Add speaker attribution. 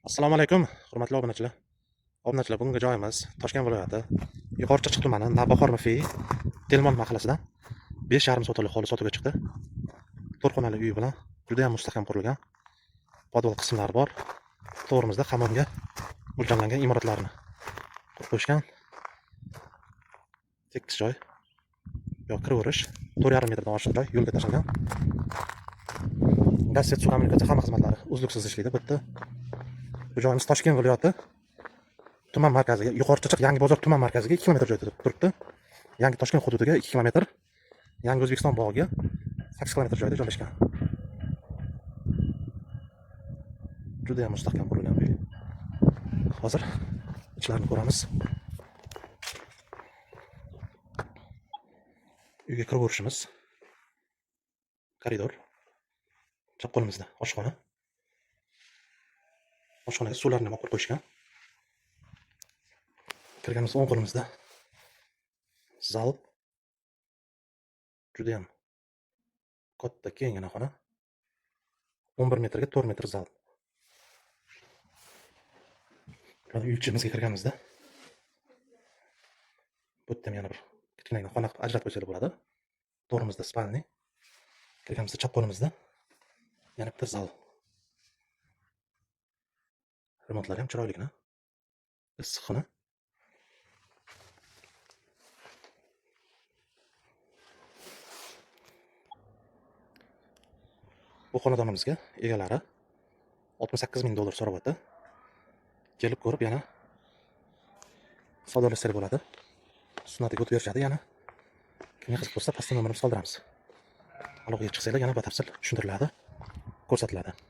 Speaker 1: Assalomu alaykum, hurmatli obunachilar. Obunachilar, bugungi joyimiz Toshkent viloyati Yuqori Chirchiq tumani Navbahor MFI Telmon mahallasidan 5,5 sotixli hovli sotuvga chiqdi. 4 xonali uy bilan juda ham mustahkam qurilgan. Podval qismlari bor. To'g'rimizda hammomga mo'ljallangan imoratlarni qurib qo'yishgan. Tekis joy. Yo'q, kiraverish 4,5 metrdan oshiq joy yo'lga tashlangan. Gaz, свет, suv, kommunikatsiya hamma xizmatlari uzluksiz ishlaydi bu yerda. Bu joyimiz Toshkent viloyati tuman markaziga, Yuqori Chirchiq Yangi bozor tuman markaziga 2 kilometr joyda turibdi. Yangi Toshkent hududiga 2 kilometr, Yangi O'zbekiston bog'iga 8 kilometr joyda joylashgan. Juda ham mustahkam qurilgan uy. Hozir ichlarini ko'ramiz. Uyga kiraverishimiz koridor. Chap qo'limizda oshxona. Oshxonaga suvlarni ham olib qo'yishgan. Kirganimizda o'ng qo'limizda zal. Juda ham katta, kenggina xona. 11 metrga 4 metr zal. Mana uy ichimizga kirganimizda bu yerda ham yana bir kichkinagina xona qilib ajratib qo'ysalar bo'ladi. To'g'rimizda спальный. Kirganimizda chap qo'limizda yana bitta zal. Remontlari ham chiroyligina. Issiq xona. Bu xonadonimizga egalari 68 ming dollar so'rayapti. Kelib ko'rib yana savdolashsak bo'ladi. Sunnatiga o'tib berishadi yana. Kimga qiziq bo'lsa, pastda nomerimizni qoldiramiz. Aloqaga chiqsanglar yana batafsil tushuntiriladi, ko'rsatiladi.